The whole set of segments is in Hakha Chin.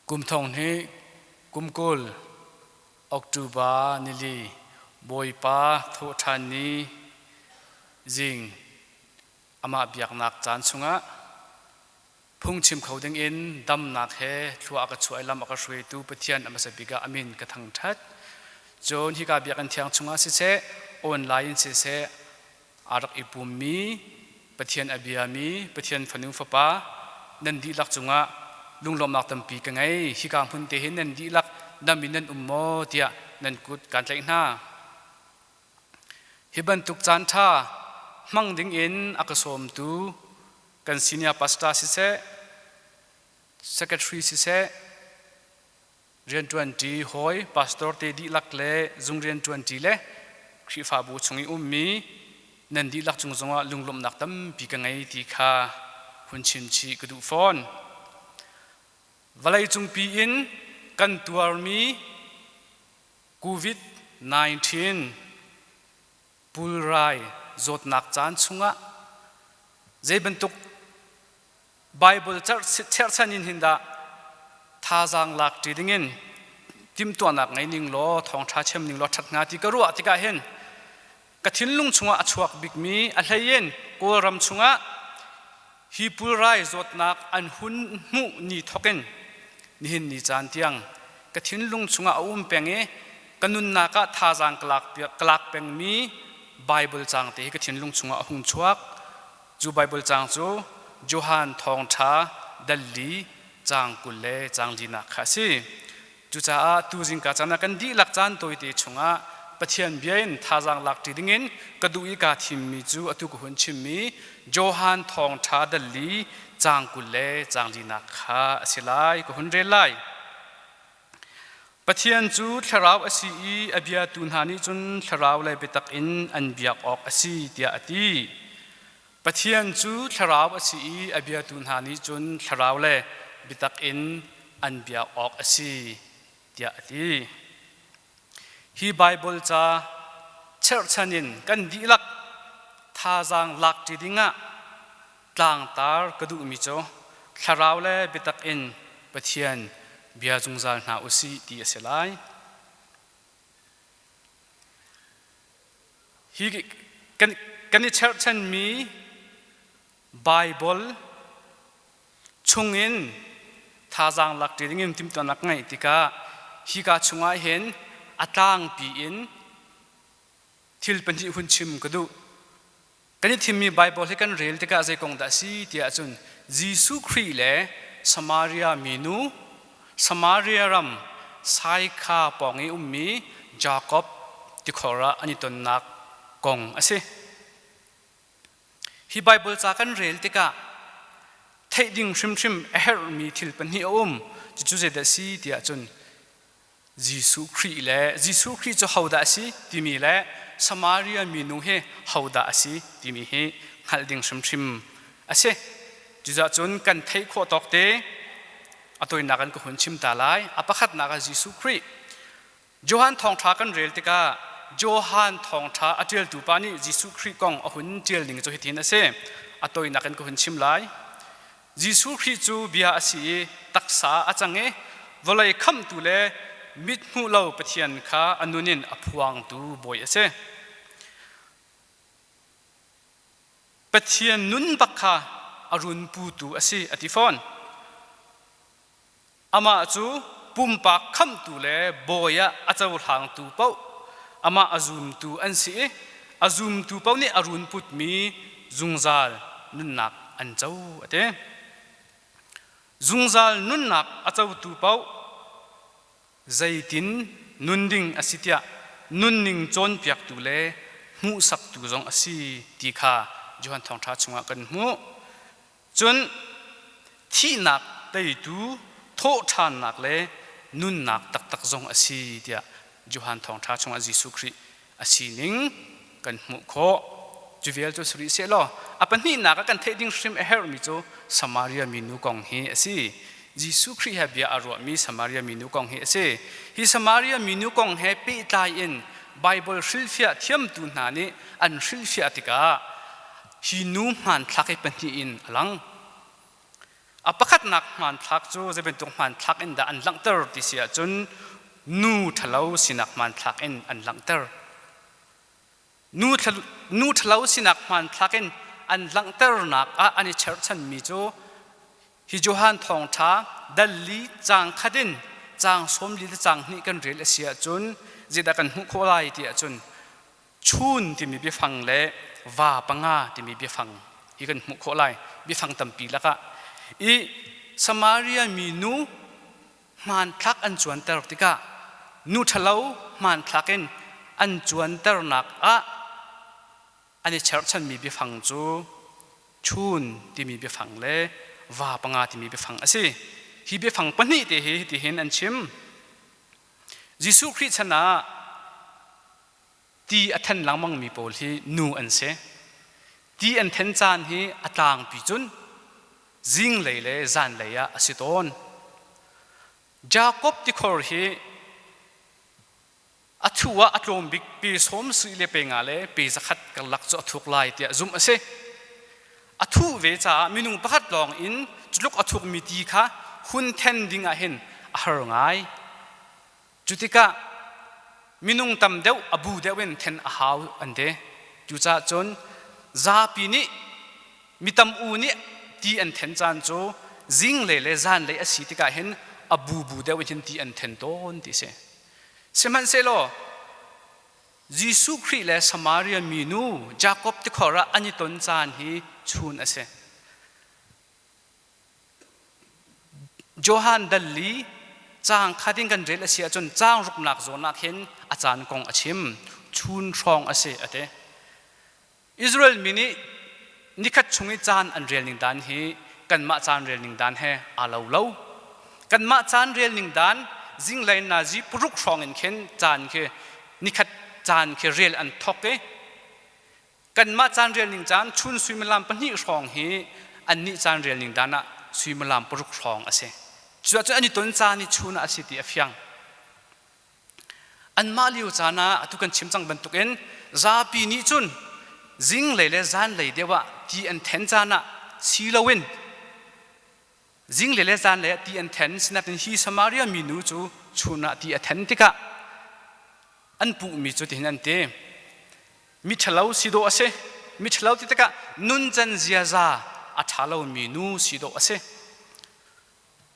Kum thong hnih kum 20 October nili Bawipa thawhṭhan ni zing amah biaknak caan chungah phungchim kho dingin damnak he thlua a ka chuah i lam a ka hruaitu Pathian a hmasa bik ah a min ka thangṭhat. Cun hika biakinn thiang chungah siseh, online in siseh, aa rak i pummi, Pathian a biami, Pathian fanu fapa nan dihlak cungah lunglawmhnak tampi ka ngei. Hika hmun te hin nan dihlak dam in nan um maw tiah nan kut kaan tlaih hna. Hi bantuk caan ṭha hmang dingin a ka sawmtu kan senior pastor siseh, secretary siseh, rianṭuanṭi hawi pastor te dihlak le zung rianṭuanṭi le Khrihfabu chung i ummi nan dihlak cung zongah lunglawmhnak tampi ka ngei ti kha hun chim chih ka duh fawn. Vawlei cungpi in kan tuarmi COVID-19 pulrai zawtnak caan chungah zei bantuk Bible cherhchan in hin dah thazaang lak ṭi dingin timhtuahnak ngei ning law thawngṭha chim ning law ṭhat hnga ti ka ruah tikah hin ka thinlung chungah a chuak bikmi a hleiin Kawlram chungah hi pulrai zawtnak an hun hmuh ni thokin nihin ni caan tiang ka thinlung chungah a um peng i ka nunnak ah thazaang ka lak pengmi Bible caang te hi ka thinlung chungah a hung chuak. Cu Bible caang cu Johan Thawngṭha dal li caang 20 le caang linak kha a si. Cucaah tu zingka caan ah kan dihlak caan tawite chungah Pathian bia in thazaang lak ṭi dingin ka duh i kaa thimmi cu atu ka hun chimmi Johan Thawngṭha dal li caang 20 le caang linak kha a si lai. Ka hun rel lai. Pathian cu thlarau a si i a biatu hna nih cun thlarau le biatak in an biak awk a si tiah a ti. Pathian cu thlarau a si i a biatu hna nih cun thlarau le biatak in an biak awk a si tiah a ti. Hi Baibal ca cherhchan in kan dihlak thazaang lakṭi dingah tlangtar ka duhmi cu thlarau le biatak in Pathian bia zungzal hna u sih ti a si lai. Hi kan i cherhchanmi Baibal chungin thazaang lakṭi dingin timhtuahnak ngeih tikah hika chungah hin a tlangpi in thil pahnih hun chim ka duh. Kan i thimmi Baibal hi kan rel tikah zei kong dah a si tiah cun Jesuh Khrih le Samaria minu, Samaria ram Saikha pawng i ummi Jakob tikhor ah an i tonnak kong a si. Hi Baibal ca kan rel tikah theih ding hrimhrim a herhmi thil pahnih a um. Cucu zeidah a si tiah cun Jesuh Khrih le Jesuh Khrih cu hodah a si timi le Samaria minu hi hodah a si timi hi hngalh ding hrimhrim a si. Cucaah cun kan theih khawh tawk te a tawinak in ka hun chim ta lai. A pakhatnak ah Jesuh Khrih. Johan thawngṭha kan rel tikah Johan thawngṭha a ṭialtu pa nih Jesuh Khrih kong a hun ṭial ning cu hitin a si. A tawinak in ka hun chim lai. Jesuh Khrih cu bia a si i taksa a cang i vawlei khamhtu le mit hmuh lo Pathian kha a nun in a phuangtu bawi a si. Pathian nun bak kha a run putu a si a ti fawn. Amah cu pumpak khamhtu le bawi ah a cohlangtu paoh amah a zumtu an si i a zumtu paoh nih a run putmi zungzal nunnak an co a ti. Zungzal nunnak a cotu paoh zeitin nun ding a si tiah nunning cawnpiaktu le hmuhsaktu zong a si ti kha Johan Thawngṭha chungah kan hmuh. Cun thihnak teitu thawhṭhannak le nunnak taktak zong a si tiah Johan Thawngṭha chungah Jesuh Khrih a sining kan hmuh khawh. Cu vial cu si rih sehlaw a pahnihnak ah kan theih ding hrim a herhmi cu Samaria minu kong hi a si. Jesuh Khrih he bia a ruahmi Samaria minu kong hi a si. Hi Samaria minu kong he pehtlai in Baibal hrilhfiah thiamtu hna nih an hrilhfiah tikah hi nu hmanthlak hi pahnih in a lang. A pakhatnak hmanthlak cu zei bantuk hmanthlak in dah an langhter ti si ahcun nu ṭhalo sinak hmanthlak in an langhter. Nu ṭhalo sinak hmanthlak in an langhternak ah an i cherhchanmi cu hi Johan thawngṭha dal li caang khat in caang 40 le caang hnih kan rel a si ahcun zeidah kan hmuh khawh lai ti ahcun chun timi biafang le va panga timi biafang hi kan hmuh khawh lai biafang tampi lakah i Samaria minu hmanthlak an cuanter tikah nu ṭhalo hmanthlak in an cuanternak ah an i cherhchanmi biafang cu chun timi biafang le va panga timi biafang a si. Hi biafang pahnih te hi hitihin an chim. Jesuh Khrih chan ah ti a then lengmangmi pawl hi nu an si. Ti an then caan hi a tlangpi cun zinglei le zanlei ah a si tawn. Jakob tikhor hi a thu ah a tlawm bik pe sawm sui le pe nga le pe zakhat karlak cu a thuk lai tiah zumh a si. A thuh ve caah minung pakhat lawng in culuk a thukmi ti kha hun then ding ah hin a har ngai. Cu tikah minung tam deuh a bu deuh in then a hau an ti. Cucaah cun zapi nih mi tam u nih ti an then caan cu zinglei le zanlei a si tikah hin a bu bu deuh in hin ti an then tawn ti a si. Sihmanhsehlaw Jesuh Khrih le Samaria minu Jakob tikhor ah an i ton caan hi chun a si. Johan dal li caang khat in kan rel a si ahcun caang ruknak zawn ah khin a caan kong a chim. Chun hrawng a si a ti. Israel mi nih nikhat chung i caan an rel ning dan hi kanmah caan rel ning dan he aa lo lo. Kanmah caan rel ning dan zinglei nazi paruk hrawng in khin caan khi nikhat caan khi rel an thok i Kanmah caan rel ning caan chun suimilam pahnih hrawng hi annih caan rel ning dan ah suimilam paruk hrawng a si. Cuahcun an i ton caan i chun ah a si ti a fiang. Anmah lio caan ah atu kan chim cang bantukin zapi nih cun zinglei le zanlei deuh ah ti an then caan ah si loin zinglei le zanlei ah ti an then sinain hi Samaria minu cu chun ah ti a then tikah an puhmi cu tihin an ti. Miṭhalo si dawh a si. Miṭhalo ti tikah nuncan ziaza a ṭha lomi nu si dawh a si.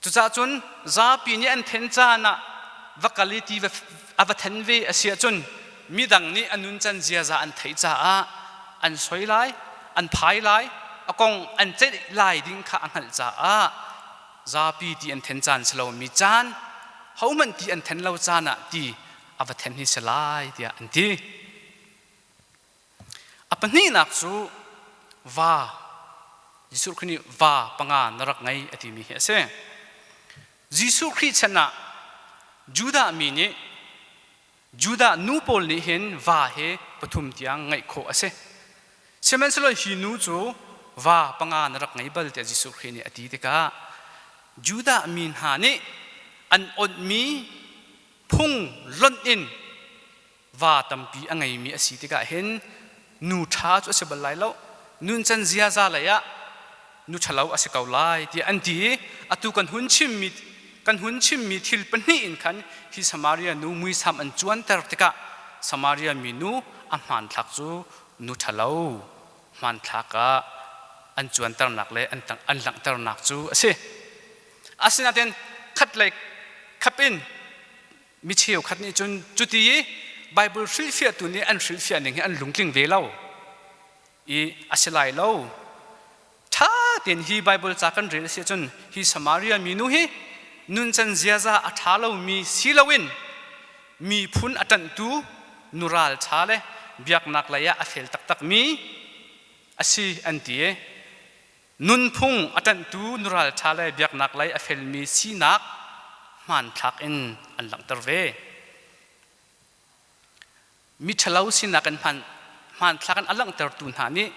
Cucaah cun zapi nih an then caan ah va kal i ti a va then ve a si ahcun midang nih a nuncan ziaza an theih caah an soi lai, an phai lai, a kong an ceih lai ding kha a hngalh caah zapi ti an then caan si lomi caan, hohmanh ti an then lo caan ah ti a va then hi si lai tiah an ti. A pahnihnak cu va Jesuh Khrih nih va panga na rak ngei a timi hi a si. Jesuh Khrih chan ah Judah mi nih Judah nu pawl nih hin va hi pathum tiang ngeih khawh a si. Sihmanhsehlaw hi nu cu va panga na rak ngei bal tiah Jesuh Khrih nih a ti tikah Judah mi hna nih an onhmi phung lonh in va tampi a ngeimi a si tikah hin nu ṭha cu a si bal lai lo nuncan ziaza lei ah nu ṭhalo a si ko lai tiah an ti i atu kan hun chimmi kan hun chimmi thil pahnih in khan hi Samaria nu muisam an cuanter tikah Samaria mi nu a hmanthlak cu nu ṭhalo hmanthlak ah an cuanternak le an langhternak cu a si. Asinain khatlei khap in mi cheukhat nih cun cuti i Bible hrilhfiahtu nih an hrilhfiah ning hi an lungtling ve lo i a si lai lo. Ṭha tein hi Bible ca kan rel a si ahcun hi Samaria minu hi nuncan ziaza a ṭha lomi si loin miphun a ṭanhtu nural ṭha le biaknak lei ah a fel taktakmi a si an ti i Nunphung a ṭanhtu nuralṭha le biaknak lei a felmi sinak hmanthlak in an langhter ve. Miṭhalo sinak in hmanthlak in a langhtertu hna nih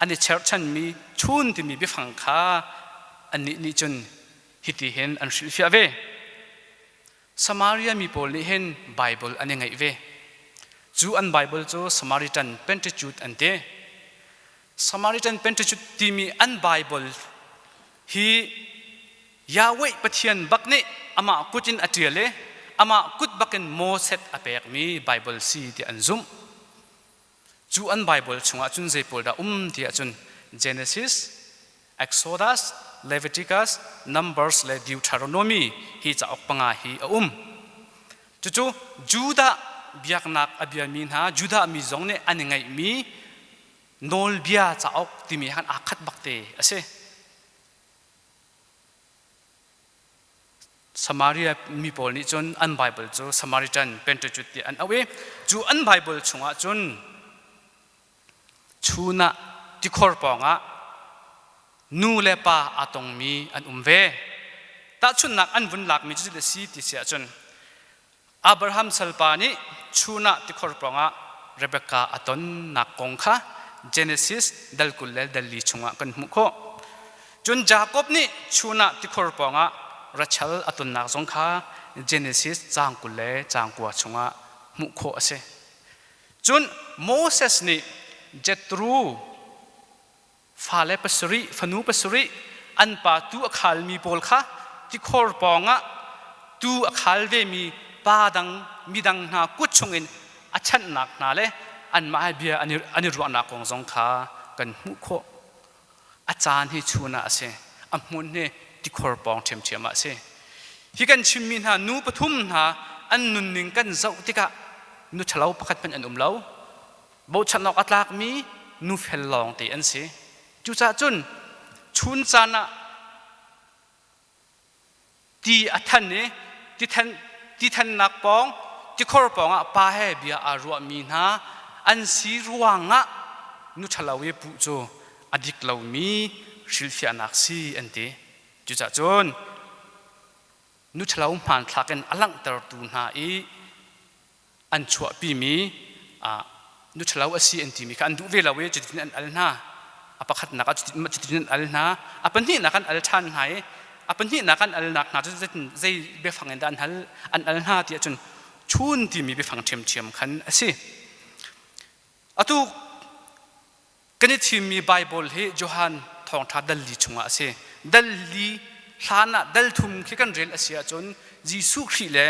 an i cherhchanmi chun timi biafang kha annih nih cun hitihin an hrilhfiah ve. Samaria mi pawl nih hin Baibal an i ngeih ve. Cu an Baibal cu Samaritan Pentateuch an ti. Samaritan Pentateuch timi an Baibal hi Yahweh Pathian bak nih amah kut in a ṭial i amah kut bakin Moses a pekmi Baibal si ti an zumh. Cu an Baibal chungah cun zei pawl dah um ti ahcun Genesis, Exodus, Leviticus, Numbers le Deuteronomy hi cauk panga hi a um. Cucu Judah biaknak a biami hna Judah mi zong nih an i ngeihmi nawlbia cauk timi han aa khat bakte a si. Samaria mi pawl nih cun an Baibal cu Samaritan Pentateuch tiah an auh i cu an Baibal chungah cun chun ah tikhor pawngah nu le pa aa tongmi an um ve. Tahchunhnak an vun lakmi cu a si ti si ahcun Abraham salpa nih chun ah tikhor pawngah Rebekah a tonnak kong kha Genesis dal 20 le dal li chungah kan hmuh khawh. Cun Jakob nih chun ah tikhor pawngah Rachel a tonnak zong kha Genesis caang 20 le caang 9 chungah hmuh khawh a si. Cun Moses nih Jethro fale pasarih, fanu pasarih an pa tuu a khalmi pawl kha tikhor pawngah tuu a khal vemi pa dang midang hna kut chungin a chanhnak hna le anmah he bia an i ruahnak kong zong kha kan hmuh khawh. A caan hi chun ah a si. A hmun hi tikhor pawng ṭhiamṭhiam ah a si. Hi kan chimmi hna nu pathum hna an nunning kan zoh tikah nu ṭhalo pakhat hmanh an um lo. Bochan awk a tlakmi nu fel lawngte an si. Cucaah cun chun caan ah ti a than i ti thannak pawng tikhor pawng ah pa he bia aa ruahmi hna an si ruangah nu ṭhalo i puh cu a dik lomi hrilhfiahnak si an ti. Cucaah cun nu ṭhalo hmanthlak in a langhtertu hna i an chuahpimi nu ṭhalo a si an timi kha an duh ve lo i cutin an al hna. A pakhatnak ah cutin an al hna. A pahnihnak an al ṭhan hna i a pahnihnak an alnak hna cu zei biafang in dah an hal an al hna ti ahcun chun timi biafang ṭhiamṭhiam khan a si. Atu Kan i thimmi Baibal hi Johan Thawngṭha dal li chungah a si. Dal li hlan ah dal thum khi kan rel a si ahcun Jesuh Khrih le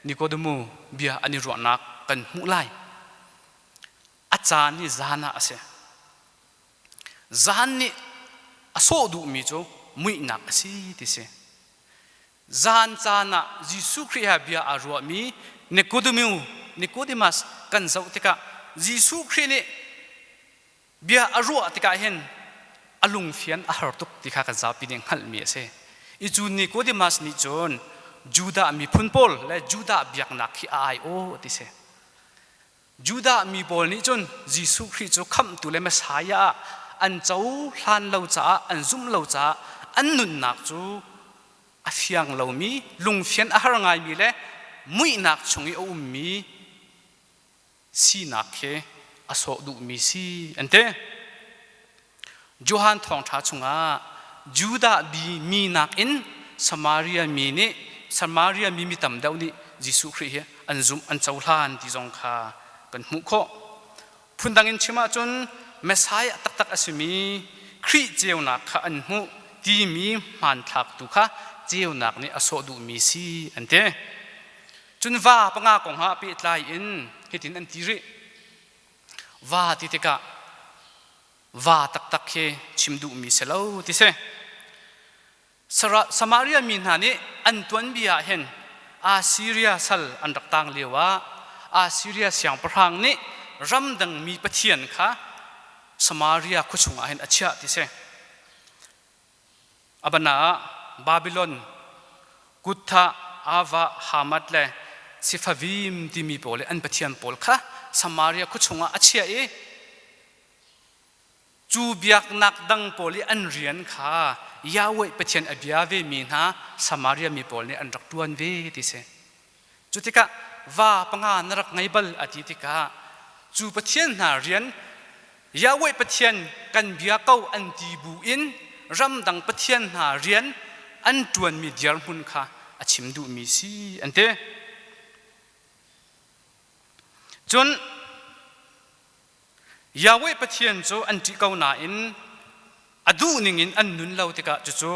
Nikodemu bia an i ruahnak kan hmuh lai. A caan hi zan ah a si. Zan nih a sawh duhmi cu muihnak a si ti si. Zan caan ah Jesuh Khrih he bia aa ruahmi Nikodemu, Nicodemus kan zoh tikah Jesuh Khrih nih bia a ruah tikah hin a lungfian a har tuk ti kha kan zapi nih hngalhmi a si. I cu Nicodemus nih cun Judah miphun pawl le Judah biaknak hi a ai-aw ti si. Judah mi pawl nih cun Jesuh Khrih cu khamhtu le Messiah ah an cohlan lo caah an zumh lo caah an nunnak cu a fiang lomi, lungfian a har ngaimi le muihnak chung i a ummi sinak khi a sawh duhmi si an ti. Johan thawngṭha chungah Judah mi nakin Samaria mi nih Samaria mi mi tam deuh nih Jesuh Khrih hi an zumh an cohlan ti zong kha kan hmuh khawh. Phundang in chim ahcun Messiah taktak a simi Khrih ceunak kha an hmuh timi hmanthlak tu kha ceunak nih a sawh duhmi si an ti. Cun va panga kong ah pehtlai in hitin an ti rih. Va ti tikah va taktak khi chim duhmi si lo ti si. Samaria mi hna nih an tuanbia ah hin Assyria sal an rak tang lio ah Assyria siangpahrang nih ramdang mi pathian kha Samaria khuachung ah hin a chiah ti si. A bana ah Babylon, Kutha, Ava, Hamath le Sifavim timi pawl i an pathian pawl kha Samaria khuachung ah a chiah i cu biaknak dang pawl i an rian kha Yahweh Pathian a bia vemi hna Samaria mi pawl nih an rak ṭuan ve ti si. Cu tikah va panga na rak ngei bal a ti tikah cu pathian hna rian Yahweh Pathian kan bia ko an ti bu in ramdang pathian hna rian an ṭuanmi dirhmun kha a chim duhmi si an ti. Cun Yahweh Pathian cu an ṭih ko nain a duh ningin an nun lo tikah cucu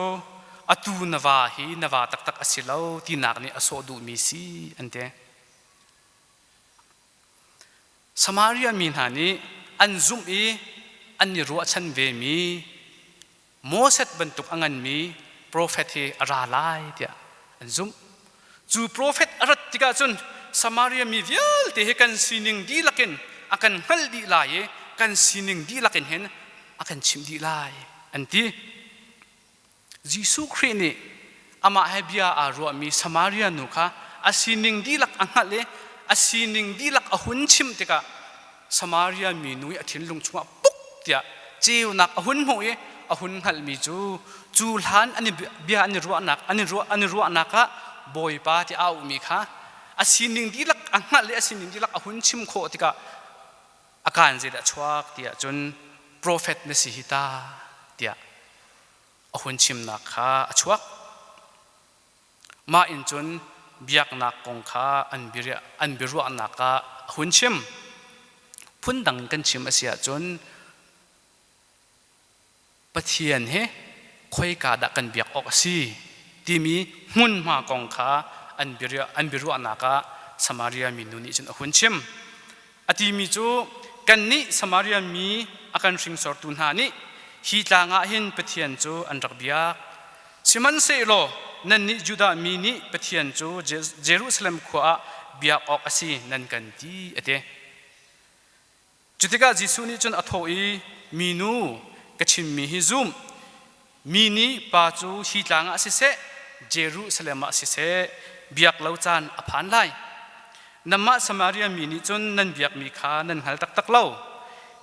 atu na va hi na va taktak a si lo tinak nih a sawh duhmi si an ti. Samaria mi hna nih an zumh i an i ruahchan vemi Moses bantuk a nganmi profet hi a ra lai tiah an zumh. Cu profet a rat tikah cun Samaria mi vialte hi kan sining dihlak in a kan hngalh dih lai i kan sining dihlak in hin a kan chimh dih lai an ti. Jesuh Khrih nih amah he bia aa ruahmi Samaria nu kha a sining dihlak a hngalh i a sining dihlak a hun chim tikah Samaria minu i a thinlung chungah puk tiah ceunak a hun hmuh i a hun hngalhmi cu cu hlan an i bia an i ruahnak an i ruah an i ruahnak ah Bawipa ti a auhmi kha a sining dihlak a hngalh i a sining dihlak a hun chim khawh tikah a kaan zeidah chuak tiah cun profet na si hi ta tiah a hun chimnak kha a chuak. Mah in cun biaknak kong kha an biaruahnak ah a hun chim. Phundang in kan chim a si ahcun Pathian hi khoika dah kan biak awk a si timi hmunhma kong kha an biaruahnak ah Samaria minu nih cun a hun chim. A timi cu kannih Samaria mi a kan hringsortu hna nih hi tlang ah hin Pathian cu an rak biak. Sihmanhsehlaw nannih Judah mi nih Pathian cu Jerusalem khua ah biak awk a si nan kan ti a ti. Cutikah Jesuh nih cun a thawh i, Minu, ka chimmi hi zum. Mi nih Pa cu hi tlang ah siseh, Jerusalem ah siseh, biak lo caan a phan lai. Nanmah Samaria mi nih cun nan biakmi kha nan hngal taktak lo.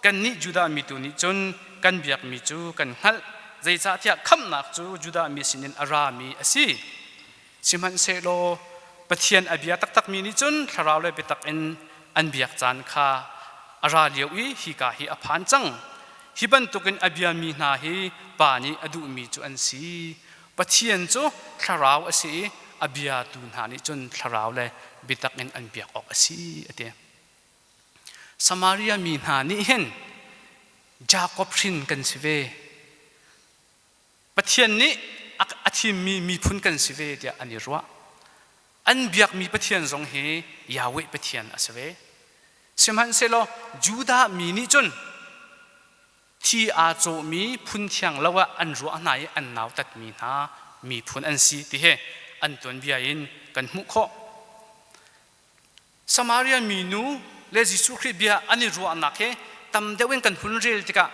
Kannih Judah mi tu nih cun kan biakmi cu kan hngalh, zeicahtiah khamhnak cu Judah mi sinin a rami a si. Sihmanhsehlaw Pathian a bia taktakmi nih cun thlarau le biatak in an biak caan kha a ra lio i hika hi a phan cang. Hi bantukin a biami hna hi Pa nih a duhmi cu an si. Pathian cu thlarau a si i a biatu hna nih cun thlarau le biatak in an biak awk a si a ti. Samaria mi hna nih hin Jakob hrin kan si ve. Pathian nih a thimmi miphun kan si ve tiah an i ruah. An biakmi Pathian zong hi Yahweh Pathian a si ve. Sihmanhsehlaw Judah mi nih cun thi aa cawhmi phun thiang lo ah an ruah hna i an nautatmi hna miphun an si ti hi an tuanbia in kan hmuh khawh. Samaria minu le Jesuh Khrih bia an i ruahnak hi tam deuh in kan hun rel tikah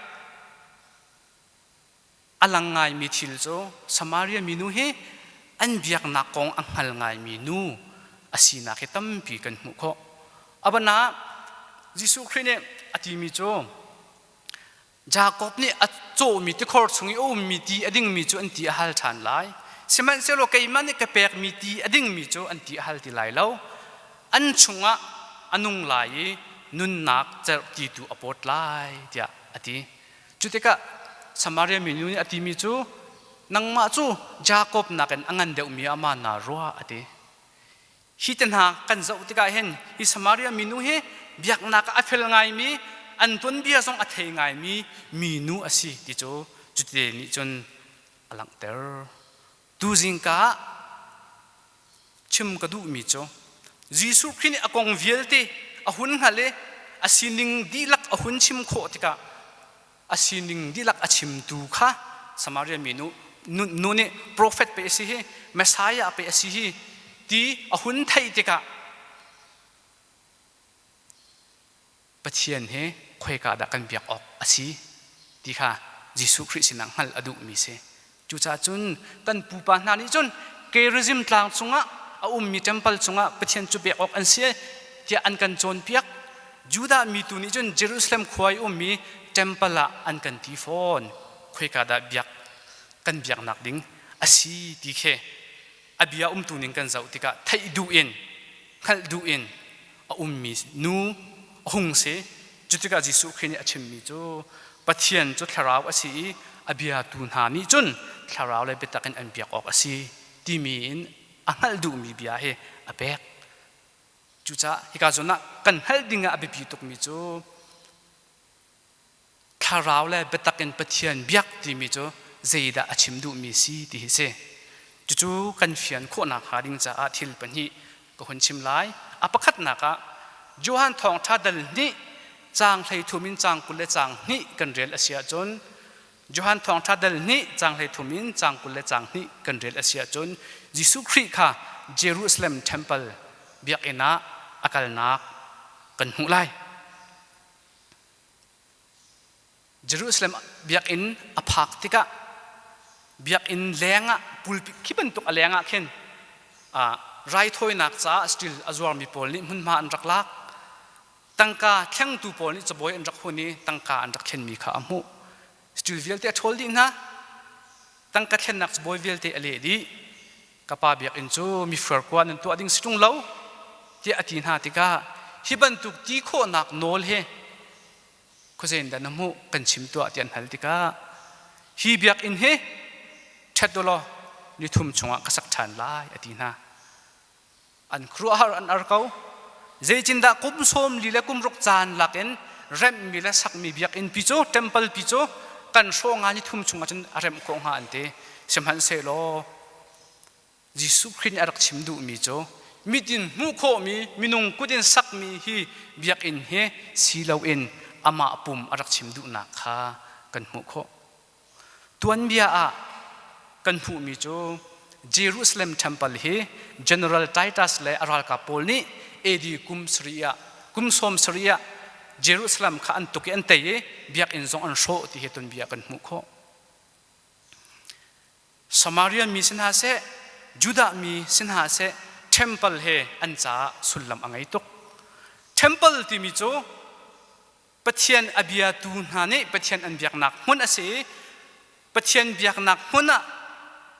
A lang ngaimi thil cu Samaria minu hi an biaknak kong a hngal ngaimi nu a sinak hi tampi kan hmuh khawh. A ban ah Jesuh Khrih nih a timi cu Jakob nih a cawhmi tikhor chung i a ummi ti a dingmi cu an ti a hal ṭhan lai. Sihmanhsehlaw keimah nih ka pekmi ti a dingmi cu an ti a hal ti lai lo. An chungah a nung lai i nunnak cerhti tu a pawt lai tiah a ti. Cu tikah Samaria minu nih a timi cu nangmah cu Jakob nakin a ngan deuhmi ah ma naa ruah a ti. Hi te hna kan zoh tikah hin hi Samaria minu hi biaknak ah a fel ngaimi an tuanbia zong a thei ngaimi minu a si ti cu cute nih cun a langhter. Tuzingka ah chim ka duhmi cu Jesuh Khrih nih a kong vialte a hun hngalh i a sining dihlak a hun chim khawh tikah a sining dihlak a chimtu kha Samaria mi nu, nu nih profet pe a si hi Messiah pe a si hi ti a hun theih tikah Pathian hi khoika dah kan biak awk a si ti kha Jesuh Khrih sinah hngalh a duhmi si. Cucaah cun kan pupa hna nih cun Gerizim tlang cungah a ummi temple cungah Pathian cu biak awk an si tiah an kan cawnpiak. Judah mi tu nih cun Jerusalem khua i ummi temple ah an kan ti fawn. Khoika dah biak kan biaknak ding a si ti khi a bia umtu ning kan zoh tikah theih duh in hngalh duh in a ummi nu a hung si. Cu tikah Jesuh Khrih nih a chimmi cu Pathian cu thlarau a si i a biatu hna nih cun thlarau le biatak in an biak awk a si timi in a hngalh duhmi bia hi a pek. Cucaah hika zawn ah kan hngalh ding ah a biapi tukmi cu thlarau le biatak in Pathian biak timi cu zeidah a chim duhmi si ti hi si. Cucu kan fian khawhnak hnga ding caah thil pahnih ka hun chim lai. A pakhatnak ah Johan Thawngṭha dal hnih caang 13 in caang 22 kan rel a si ahcun Johan Thawngṭha dal hnih caang 33 in caang 22 kan rel a si ahcun Jesuh Khrih kha Jerusalem Temple biakinn ah a kalnak kan hmuh lai. Jerusalem biakinn a phak tikah biakinn lengah pulpit khi bantuk a lengah khin raithawinak caah stil a zuarmi pawl nih hmunhma an rak lak. Tangka thlengtu pawl nih cabuai an rak hun i tangka an rak thlenmi kha a hmuh. Stil vialte a ṭhawl dih hna. Tangka thlennak cabuai vialte a leh dih. Ka pa biakinn cu mifuar kua nan tuah ding si ṭung lo tiah a ti hna tikah hi bantuk ti khawhnak nawl hi khuazein dah na hmuh kan chim tuah ti an hal tikah hi biakinn hi ṭhet u law ni thum chungah ka sak ṭhan lai a ti hna. An khuaruahhar an ar ko. Zeitindah kum 40 le kum ruk caan lakin remhmi le sakmi biakinn pi cu temple pi cu kan hrawh nga ni thum chungah cun a remh khawh hnga an ti. Sihmanhsehlaw Jesuh Khrih nih a rak chim duhmi cu mit in hmuh khawhmi minung kut in sakmi hi biakinn hi si loin amah pum a rak chim duhnak kha kan hmuh khawh. Tuanbia ah kan hmuhmi cu Jerusalem Temple hi General Titus le a ralkap pawl nih AD kum sarih ah kum 70 ah Jerusalem kha an tuk i an tei i biakinn zong an hrawh ti hi tuanbia kan hmuh khawh. Samaria mi si hna seh, Judah mi si hna seh, temple he an caah sullam a ngei tuk. Temple timi cu Pathian a biatu hna nih Pathian an biaknak hmun a si i Pathian biaknak hmun ah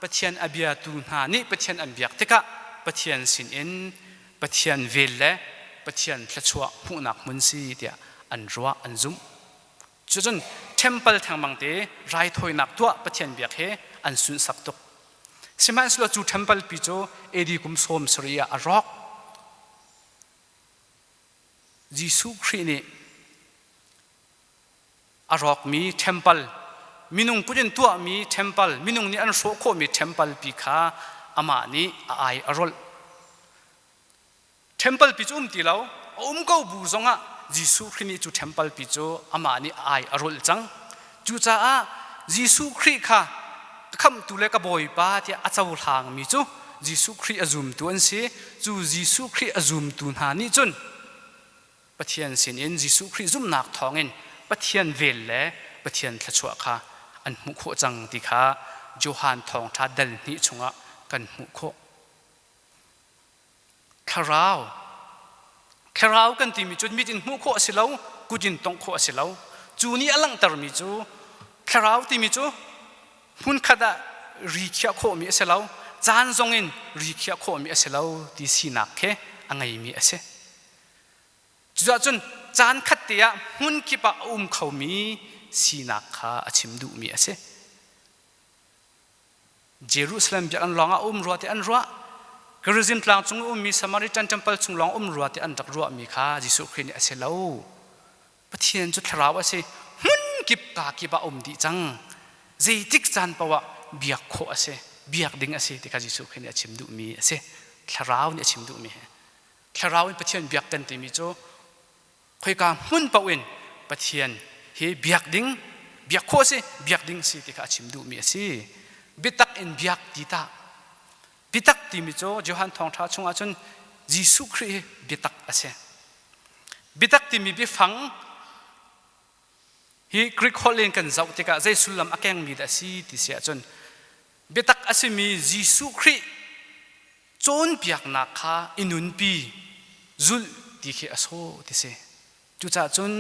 Pathian a biatu hna nih Pathian an biak tikah Pathian sinin Pathian vel le Pathian thluachuah hmuhnak hmun si tiah an ruah an zumh. Cucun temple thengmang te raithawinak tuah Pathian biak he an sunhsak tuk. Sihmanhsehlaw cu temple pi cu AD kum 70 ah a rawk. Jesuh Khrih nih a rawkmi temple minung kut in tuahmi temple minung nih an hrawh khawhmi temple pi kha amah nih a ai a rolh. Temple pi cu um ti lo, a um ko bu zongah Jesuh Khrih nih cu temple pi cu amah nih a ai a rolh cang. Cucaah Jesuh Khrih kha ka khamhtu le ka Bawipa tiah a cohlangmi cu Jesuh Khrih a zumtu an si. Cu Jesuh Khrih a zumtu hna nih cun Pathian sinin Jesuh Khrih zumhnak thawngin Pathian vel le Pathian thluachuah kha an hmuh khawh cang ti kha Johan Thawngṭha dal hnih chungah kan hmuh khawh. Thlarau. Thlarau kan timi cu mit in hmuh khawh a si lo, kut in tongh khawh a si lo. Cu nih a langhtermi cu thlarau timi cu hmunkhat ah ri khiah khawhmi a si lo, caan zong in ri khiah khawhmi a si lo ti sinak khi a ngeimi a si. Cucaah cun caan khat te ah hmun kip ah a um khomi sinak kha a chim duhmi a si. Jerusalem biakinn lawng ah um rua ti an ruah. Gerizim tlang cung i ummi Samaritan temple chung lawng um rua ti an rak ruahmi kha Jesuh Khrih nih a si lo. Pathian cu thlarau a si. Hmun kip ka kip ah um dih cang. Zeitik caan paoh ah biak khawh a si. Biak ding a si ti kha Jesuh Khrih nih a chim duhmi a si. Thlarau nih a chim duhmi hi. Thlarau in Pathian biak kan timi cu khoika hmun paoh in Pathian hi biak ding biak khawh a si biak ding si ti kha a chim duhmi a si biatak in biak ti tah biatak timi cu Johan thawngṭha chungah cun Jesuh Khrih hi biatak a si biatak timi biafang hi Greek holh in kan zoh tikah zei sullam a kengmi dah a si ti si ahcun biatak a simi Jesuh Khrih cawnpiaknak kha i nunpi zulh ti khi a sawh ti si cucaah cun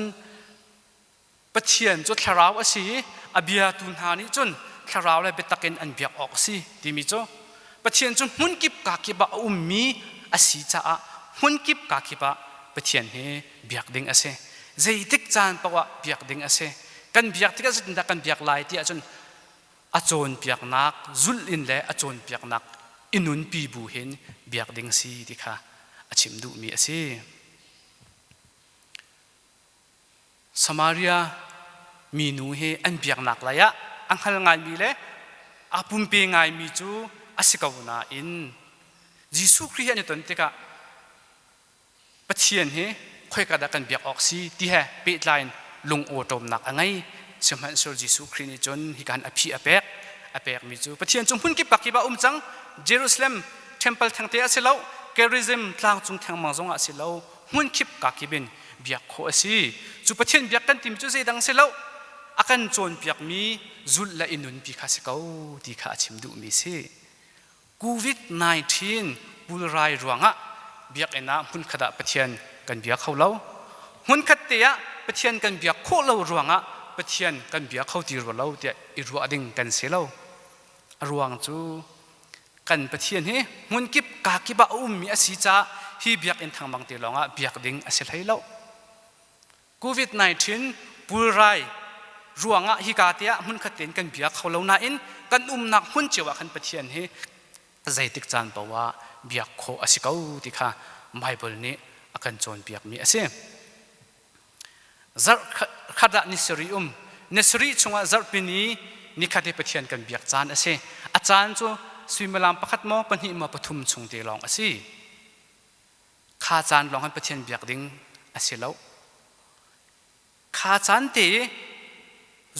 Pathian cu thlarau a si i a biatu hna nih cun thlarau le biatak in an biak awk a si timi cu Pathian cu hmunkip kakip ah a ummi a si caah hmunkip kakip ah Pathian hi biak ding a si zeitik caan paoh ah biak ding a si kan biak tikah zeitindah kan biak lai ti ahcun a cawnpiaknak zulh in le a cawnpiaknak i nunpi bu hin biak ding si ti kha a chim duhmi a si. Samaria minu hi an biaknak lei ah a hngal ngaimi le aa pumpe ngaimi cu a si ko nain Jesuh Khrih he an i ton tikah Pathian hi khoika dah kan biak awk si ti he pehtlai in lungawṭawmnak a ngei. Sihmanhsehlaw Jesuh Khrih nih cun hika hin a phi a pek. A pekmi cu Pathian cu hmun kip kip ah um cang. Jerusalem temple thengte a si lo, Gerizim tlangcung thengmang zong ah a si lo, hmun kip ka kip in biak khawh a si. Cu Pathian biak kan timi cu zeidang si lo, a kan cawnpiakmi zulh le i nunpi kha si ko ti kha a chim duhmi si. COVID-19 pulrai ruangah biakinn ah hmunkhat ah Pathian kan bia kho lo. Hmunkhat te ah Pathian kan biak khawh lo ruangah Pathian kan bia kho ti rua lo tiah i ruah ding kan si lo. A ruang cu kan Pathian hi hmunkip kakip ah a ummi a si caah hi biakinn thangmang te lawngah biak ding a si hlei lo. COVID-19 pulrai ruangah hika te ah hmunkhat tein kan bia kho lo nain kan umnak hmun cio ah khan Pathian hi zeitik caan paoh ah biak khawh a si ko ti kha Bible nih a kan cawnpiakmi a si. Zarh khat ah ni sarih um ni sarih chungah zarhpi ni nikhat hi Pathian kan biak caan a si. A caan cu suimilam pakhat maw pahnih maw pathum chung te lawng a si. Kha caan lawng hin Pathian biak ding a si lo. Kha caan te i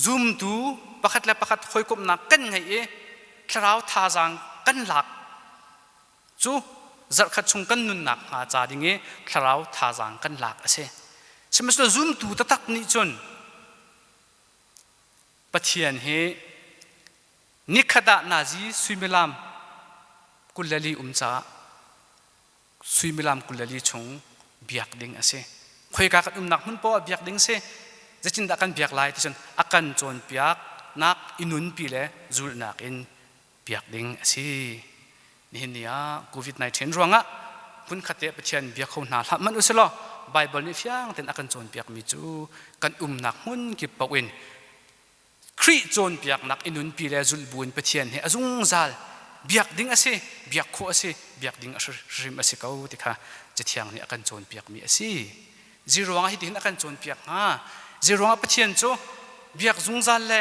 zumtu pakhat le pakhat hawikomhnak kan ngeih i thlarau thazaang kan lak cu zarhkhat chung kan nunnak hnga ca ding i thlarau thazaang kan lak a si. Sihmanhsehlaw zumtu taktak nih cun Pathian hi nikhat ah nazi suimilam 24 um caah suimilam 24 chung biak ding a si. Khoika kan umnak hmun poah biak ding si. Zeitindah kan biak lai ti cun a kan cawnpiak nak i nunpi le zulhnak in biak ding a si. Nihin ni ah COVID-19 ruangah hmunkhat te Pathian bia kho hna hlah hmanh usilaw Bible nih fiang tein a kan cawnpiak mi cu kan umnak hmun kip paoh in Khrih cawnpiaknak i nunpi le zulh buin Pathian he a zungzal biak ding a si, biak khawh a si, biak ding a hrim a si ko ti kha Cathiang nih a kan cawnpiakmi a si. Zeiruangah hitihin a kan cawnpiak hnga? Zeiruangah Pathian cu biak zungzal le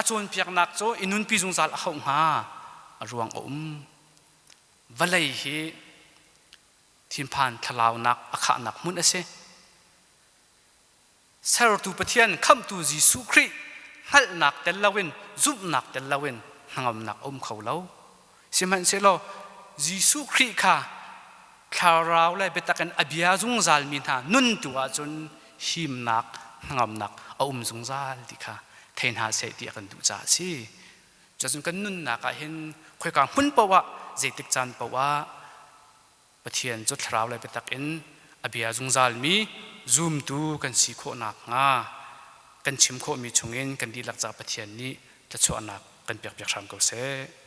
a cawnpiaknak cu i nunpi zungzal a hauh hnga? A ruang a um. Vawlei hi thinphan thlalaunak a khahnak hmun a si. Sertu Pathian khamhtu Jesuh Khrih hngalhnak tel loin zumhnak tel loin hnangamnak a um kho lo. Sihmanhsehlaw Jesuh Khrih kha thlarau le biatak in a bia zungzalmi hna nun tu ahcun himnak hnangamnak a um zungzal ti kha thei hna seh ti a kan duh caah a si. Cucun kan nunnak ah hin khoika hmun paoh ah zeitik caan paoh ah Pathian cu thlarau le biatak in a bia zungzalmi zumtu kan si khawh nakhnga kan chim khawhmi chungin kan dihlak ca Pathian nih thluachuahnak kan pekpiak hram ko seh.